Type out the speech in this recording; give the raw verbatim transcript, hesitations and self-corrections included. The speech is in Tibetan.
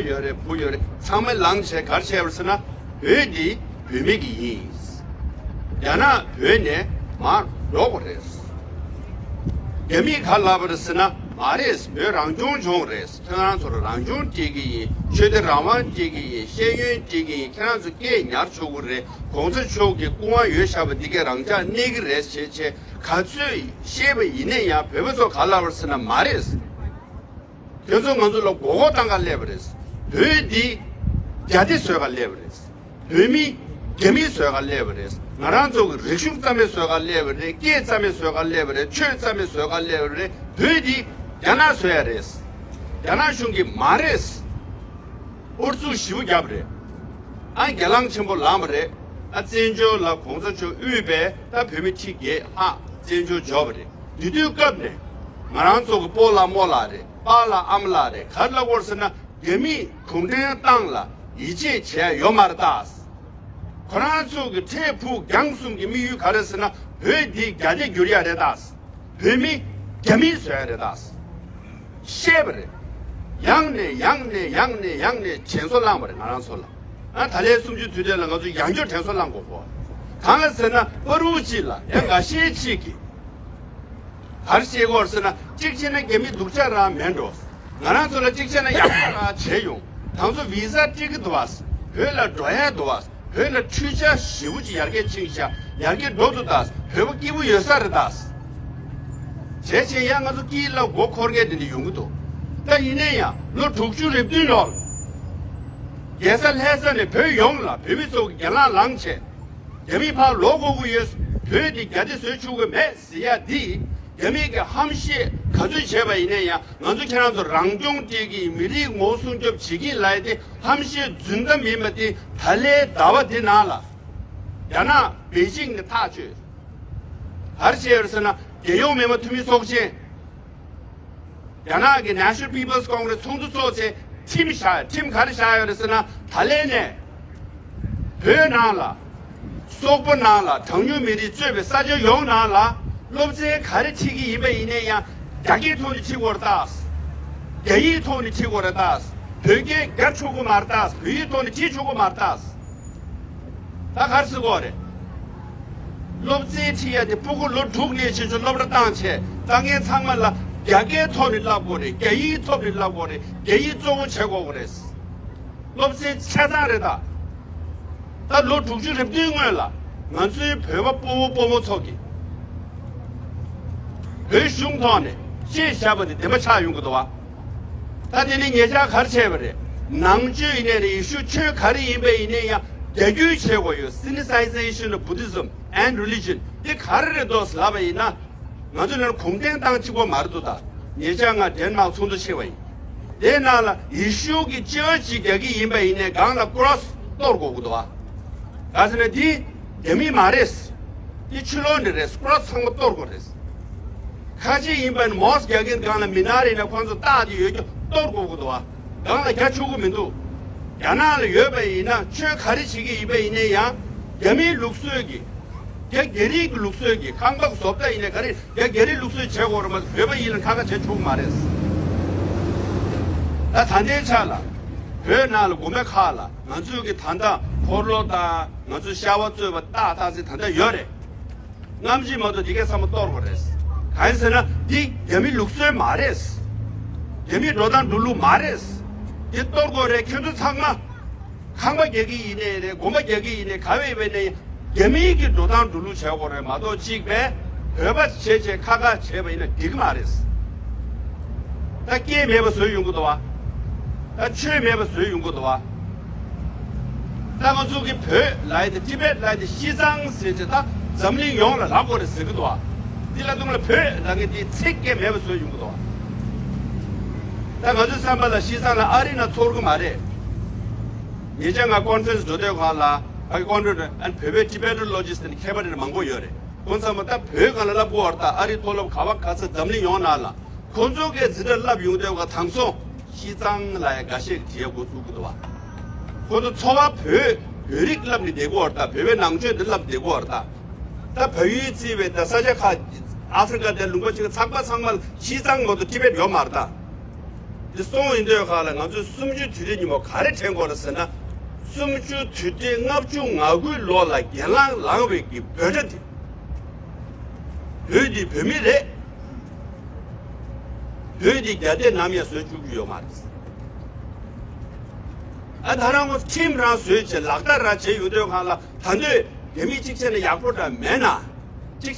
ཡོད་རེད། བུ་ཡོད་རེད། ཚང་མས་ལངས་བྱས་ག་རེ་བྱས་པ་རེད་ཟེར་ན། བོད་འདི་བོད་མི་གི་ཡིན། རྒྱ་ནག་བོད་ནས་མར་འགྲོ་དགོས་རེད། རྒྱ་མིས་ག་ལབ་པ་རེད་ཟེར་ན། མ་རེད། བོད་རང་སྐྱོང་ལྗོངས་རེད། ཁྱེད་རང་ཚོར་རང་སྐྱོང་སྤྲད་ཀྱི་ཡིན། ཆོས་དད་རང་དབང་སྤྲད་ཀྱི་ཡིན། ཤེས་ཡོན་སྤྲད་ཀྱི་ཡིན། ཁྱེད་རང་ཚོ་སྐད་ཉར་ཆོག་གི་རེད། གོང་ས་མཆོག་གི་སྐུ་དབང་ཡོད་བཞག་པ་འདི་གས་རང་འཇགས་གནས་ཀྱི་རེད་ཅེས་བྱས་ག་ཚོད་བཤད་པ་ཡིན་ན་ཡང་། བོད་པ་ཚོ་ག་ལབ་པ་རེད་ཟེར་ན། མ་རེད། དེ་ཚོ་ང་ཚོ་ལ་མགོ་སྐོར་བཏང་ག་སླེབས་པ་རེད། བོད་འདི་རྒྱ་སྡེ་བཟོས་ག་སླེབས་པ་རེད། བོད་མི་རྒྱ་མི་བཟོས་ག་སླེབས་པ་རེད། ང་རང་ཚོ་གི་རིག་གཞུང་རྩ་མེད་བཟོས་ག་སླེབས་པ་རེད། སྐད་རྩ་མེད་བཟོས་ག་སླེབས་པ་རེད། ཆོས་རྩ་མེད་བཟོས་ག་སླེབས་པ་རེད། བོད་འདི་རྒྱ་ནག་བཟོས་ཡ་རེད། རྒྱ་ནག་གཞུང་གིས་མ་རེད། ཨུ་ཚུགས་ཞེ་པོ་བརྒྱབ་རེད། ཨ་གྱེན་ལངས་ཆེན་པོ་ལངས་པ་རེད། ཨ་བཙན་བྱོལ་ལ་གོང་ས་མཆོག་དབུས་པའི་ད་བོད་མི་ཁྲི་བརྒྱད་ལྷག་བཙན་བྱོལ་འབྱོར་བ་རེད། དེ་དུས་སྐབས་ནས་ང་རང་ཚོ་གི་སྤོ་ལགས་རྨོ་ལགས་རེད། པཱ་ལགས་ཨ་མ་ལགས་རེད། ག་རེ་ལབ་དགོས་རེད་ཟེར་ན། རྒྱ་མིས་གུང་ཁྲན་ཏང་ལ་ཡིད་ཆེས་བྱས་ཡོད་མ་རེད་ད། ཁོ་རང་ཚོ་གི་འཕྲལ་ཕུགས་རྒྱང་གསུམ་གྱི་དམིགས་ཡུལ་ག་རེ་ཟེར་ན། བོད་འདི་རྒྱ་སྡེ་འགྱུར་ཡ་རེད་ད། བོད་མི་རྒྱ་མི་བཟོ་ཡ་རེད་ད། བཤད་པ་རེད། ཡང་ནས་ཡང་ནས་ཡང་ནས་ཡང་ནས་དྲན་གསོ་བསླངས་པ་རེད་ང་རང་ཚོ་ལ། ཨ་ད་ལན་གསུམ་བཅུ་དུས་དྲན་ལ་ང་ཚོ་ཡང་བསྐྱར་དྲན་གསོ་བསླངས་དགོས་གོ། གང་ལ་ཟེར་ན། བར་དུ་གཅིག་ལ་ཡང་འགའ་ཤས་གཅིག་གིས་ག་རེ་བཤད་ཀྱི་ཡོད་རེད་ཟེར་ན། གཅིག་བྱས་ན་རྒྱ་མི་སྡུག་ཅག་རང་མེད་འགྲོ། ང་རང་ཚོ་ལ་གཅིག་བྱས་ན་ཡག་པོ་རང་བྱས་ཡོང་། ད་ཚོ་བི་ཟ་སྤྲད་ཀྱི་འདུག་བ། བོད་ལ་འགྲོ་ཡ་འདུག་བ། བོད་ལ་འཕྲུལ་ཆས་ཞེ་པོ་ཅིག་ཡར་རྒྱས་ཕྱིན་ཤག་ཡར་རྒྱས་འགྲོ་འདུག་ད། བོད་པ་སྐྱིད་པོ་ཡོད་ས་རེད་ད། བྱས་བྱས་ཡང་ང་ཚོ་སྐྱིད་ལ་མགོ་འཁོར་མཁན་དེ་འདྲ་ཡོང་གི་འདུག་ད་ཡིན་ན་ཡང་ལོ་དྲུག་ཅུ་རེ་བདུན་ལོར་རྒྱལ་ས་ལྷ་ས་ནས་བོད་ཡོངས་ལ་བོད་མི་ཚོ་གི་གྱེན་ལངས་ལངས་བྱས། རྒྱ་མི་ཕར་ལོག་དགོས་ཀྱི་ཡོད། བོད་འདི་རྒྱ་སྡེ་བཟོ་ཆོག་གི་མེད་ཟེར་ཡ་འདི། རྒྱ་མི་གི་ཧམ་བཤད་ག་ཚོད་བྱས་པ་ཡིན་ན་ཡང་། ང་ཚོ་ཁྱེད་རང་ཚོ་རང་སྐྱོང་སྤྲད་ཀྱི་ཡིན། མི་རིགས་ངོ་བོ་སྲུང་སྐྱོབ་བྱེད་ཀྱི་ཡིན་ལབ་ཡ་དེ་ཧམ་བཤད་རྫུན་གཏམ་ཡིན་པ་དེ། ད་ལོའི་ཟླ་བ་འདི་ནང་ལ་རྒྱ་ནག་པེ་ཅིང་ནས་ཐག་གཅོད། ག་རེ་བྱས་ཡོད་ཟེར་ན། རྒྱལ་ཡོངས་མི་དམངས་འཐུས་མི་ཚོགས་ཆེན། རྒྱ་ནག་གི་National People's Congress ཚོགས་འདུ་ཚོགས་ཚེ་ཁྲིམས་བཞག་ཁྲིམས་ག་རེ་བཞག་ཡོད་རེད་ཟེར་ན། ད་ལན་ནས་བོད་ནང་ལ་སོག་པོ་ནང་ལ་གྲངས་ཉུང་མི་རིགས་གཙོས་པའི་ས་ཆ་ཡོངས་ནང་ལ་སློབ་ཚན་ག་རེ་ཁྲིད་ཀྱི་ཡིན་པ་ཡིན་ནའི་ཡང་རྒྱ་སྐད་ཐོག་ནས་ཁྲིད་དགོས་རེད་ད། རྒྱ་ཡིག་ཐོག་ནས་ཁྲིད་དགོས་རེད་ད། བོད་སྐད་རྒྱག་ཆོག་གི་མ་རེད་ད། བོད་ཡིག་ཐོག་ནས་ཁྲིད་ཆོག་གི་མ་རེད་ད། ད་ག་རེ་ཟེར་དགོས་རེད། སློབ་ཚན་ཁྲིད་ཡ་དེ་ཕྲུ་གུ་ལོ་དྲུག་ནས་ཕྱིན་ཆད་སློབ་གྲྭ་བཏང་བྱས། ད་ངས་ཚང་མ་ལ་རྒྱ་སྐད་ཐོག་ནས་བསླབ་དགོས་རེད། རྒྱ་ཡིག་ཐོག་ནས་བསླབ་དགོས་རེད། རྒྱ་ཡིག་གཙོ་བོ་བྱེད་དགོས་རེད། སློབ་ཚན་ཆ་ཚང་རེད་ད། ད་ལོ་དྲུག་ཅུ་རེ་བདུན་སྔོན་ལ་ང་ཚོའི་བོད་པ་སྤོ་བོ་སྤོ་མོ་ཚོ་གིས་བོད་གཞུང་ཐོག་ནས་བཤད་བཞག་པ་དེ་བདེན་པ་ཆགས་ཡོང་གི་འདུག་བ། ད་དེ་ནི་ཉེ་ཆར་ག་རེ་བྱས་པ་རེད། ནང་ཆོས་ཡིན་ནའི་རེད། ཡེ་ཤུ་ཆོས་ག་རེ་ཡིན་པ་ཡིན་ནའི་ཡང་རྒྱ་བསྒྱུར་བྱེད་དགོས་ཡོད། Sinicization of Buddhism and religion དེ་ག་རེ་རེད་འདུག་ལབ་པ་ཡིན་ན། ང་ཚོ་ནང་གུང་ཁྲན་ཏང་གཅིག་པོ་མ་རེད་འདུག་ད་ཉེ་ཆར་ང་ཌེན་མཱག་ཚོགས་འདུ་ཕྱིན་པ་ཡིན། དེའི་ནང་ལ་ཡེ་ཤུ་གི་ཅི་ཨ་ཅི་རྒྱག་གི་ཡིན་པ་ཡིན་ནའི་སྒང་ལ་ཀོ་རོ་སི་གཏོར་དགོས་ཀྱི་འདུག་བ། ག་ཟེར་ན་དེ་རྒྱ་མི་མ་རེད། དེ་ཕྱི་ལོགས་ནས་རེད། ཀོ་རོ་སི་ཚང་མ་གཏོར་དགོས་རེད། ཁ་ཆེ་ཡིན་པ་ནི་མོ་སི་རྒྱག་མཁན་སྒང་ལ་མི་ནག་རེད་ན་ཁོང་ཚོ་རྟགས་དེ་ཡོད་རྒྱུ་གཏོར་དགོས་ཀྱི་འདུག་བ། སྒང་ལ་རྒྱག་ཆོག་གི་མི་འདུག་རྒྱ་ནག་ལ་ཡོད་པ་ཡིན་ན་ཆོས་ག་རེ་བྱེད་ཀྱི་ཡིན་པ་ཡིན་ནའི་ཡང་རྒྱ་མིའི་ལུགས་སྲོལ་གྱི། རྒྱ་རྒྱ་རིགས་ཀྱི་ལུགས་སྲོལ་གྱི་ཁང་པ་བཟོ་ལྟ་ཡིན་ནའི་ག་རེ་རྒྱ་རྒྱ་རིགས་ལུགས་སྲོལ་བྱེད་དགོས་རེད་མ་གཏོགས་བོད་པ་ཡིན་ལ་ཁ་ཁ་བྱེད་ཆོག་གི་མ་རེད། ད་ད་ལྟའི་ཆ་ལ་བོད་ནང་ལ་དགོན་པ་ཁག་ལ་ང་ཚོའི་གི་ད་ལྟ་འཁོར་ལོ་དང་ང་ཚོའི་ཤ་བ་གཙོས་པ་ཏག་ཏག་ཅིག་ད་ལྟ་ཡོད་རེད། རྔམ་བརྗིད་མ་གཏོགས་འདི་གས་ཚང་མ་གཏོར་དགོས་རེད། གང་ཡིན་ཟེར་ན་འདི་རྒྱ་མི་ལུགས་སྲོལ་མ་རེད། རྒྱ་མི་འགྲོ་སྟངས་འགྲོ་ལུགས་མ་རེད། འདི་གཏོར་དགོས་རེད། ཁྱོད་ཚོ་ཚང་མ། ཁང་པ་རྒྱག་གི་ཡིན་ནའི་རེད། དགོན་པ་རྒྱག་གི་ཡིན་ནའི་ག་བས་བས་ནའི་རྒྱ་མིའི་གི་འགྲོ་སྟངས་འགྲོ་ལུགས་བྱས་དགོས་རེད་མ་གཏོགས་གཅིག་པས་བོད་པ་བྱས་བྱས་ཁ་ཁ་བྱས་པ་ཡིན་ན་འགྲིག་གི་མ་རེད། ད་སྐད་མེད་པ་བཟོས་ཡོང་གི་འདུག་བ། ད་ཆོས་མེད་པ་བཟོས་ཡོང་གི་འདུག་བ། ད་ང་ཚོ་གི་བོད་ལབ་ཡ་དེ་ཊི་བེཊ་ལབ་ཡ་དེ་ཤི་ཙང་ཟེར་བྱས་ད་འཛམ་གླིང་ཡོངས་ལ་ལབ་དགོས་རེད་ཟེར་གི་འདུག་བ། འདི་ལ་དུང་ལ་བོད་ལབ་མཁན་དེ་ཚིག་སྐད་མེད་པ་བཟོས་ཡོང་གི་འདུག་བ། ད་ང་ཚོའི་བསམ་པ་ལ་ཤི་ཙང་ལ་ཨ་རི་ན་ཚོར་གི་མ་རེད། ཉེ་ཆར་ང་ཀོན་ཕ་རེན་སི་འགྲོ་དུས་སྒང་ལ་ཕ་གི་ཀོན་ཕ་རེན་སི་ཨན་བོད་པའི་ཊི་བེ་ཊན་ལོ་ཇི་སི་ཊི་ནས་མཁས་པ་རེ་མང་པོ་ཡོད་རེད། ཁོང་ཚང་མ་ད་བོད་སྒང་ལ་བསླབ་དགོས་བར་ད་ཨ་རི་མཐོ་སློབ་ག་བ་ག་ས་འཛམ་གླིང་ཡོངས་ནང་ལ་ཁོང་ཚོ་གིས་འཛིན་གྲྭ་བསླབ་ཡོང་དུས་སྒང་དེང་སང་ཤི་ཙང་ལབ་ཡ་འགའ་ཤས་ཀྱིས་བྲིས་ཡ་འགོ་བཙུགས་ཀྱི་འདུག་བ། ཁོང་ཚོ་འཚོ་བ་བོད་བོད་རིགས་བསླབ་ནས་བསྡད་དགོས་བར་ད་བོད་པའི་ནང་ཆོས་འདི་བསླབ་བསྡད་དགོས་བར་ད། ད་བལ་ཡུལ་བརྩིས་པའི་ད་ས་ཆ་ཁག་ཨ་ཧྥེ་རི་ཀ་དེ་ལུང་པ་ཆེ་ཁག་ཚང་མ་ཚང་མ་ལ་ཤི་ཙང་མ་གཏོགས་ཊི་བེཊ་ཡོད་མ་རེད་ད། འདི་སོང་ཡིན་དུས་གང་ལ་ང་ཚོས་གསུམ་བཅུའི་དུས་དྲན་ཉིན་མོ་ག་རེ་དྲན་དགོས་ལ་ཟེར་ན། གསུམ་བཅུའི་དུས་དྲན་ལྔ་བཅུ་ང་དགུའི་ལོ་ལ་གྱེན་ལངས་ལངས་པའི་གི་འབོད་སྒྲ་དེ། བོད་འདི་བོད་མི་རེད། བོད་འདི་རྒྱ་སྡེ་ནམ་ཡང་བཟོས་བཅུག་གི་ཡོད་མ་རེད། ཨ་ད་རང་ངོ་ཁྲིམས་རང་བཟོས་བྱས་ལག་བསྟར་རང་བྱས་ཡོང་དུས་གང་ལ་ད་འདོད་རྒྱ་མི་གཅིག་བྱས་ན་ཡག་པོ་འདྲ་མེད་ན།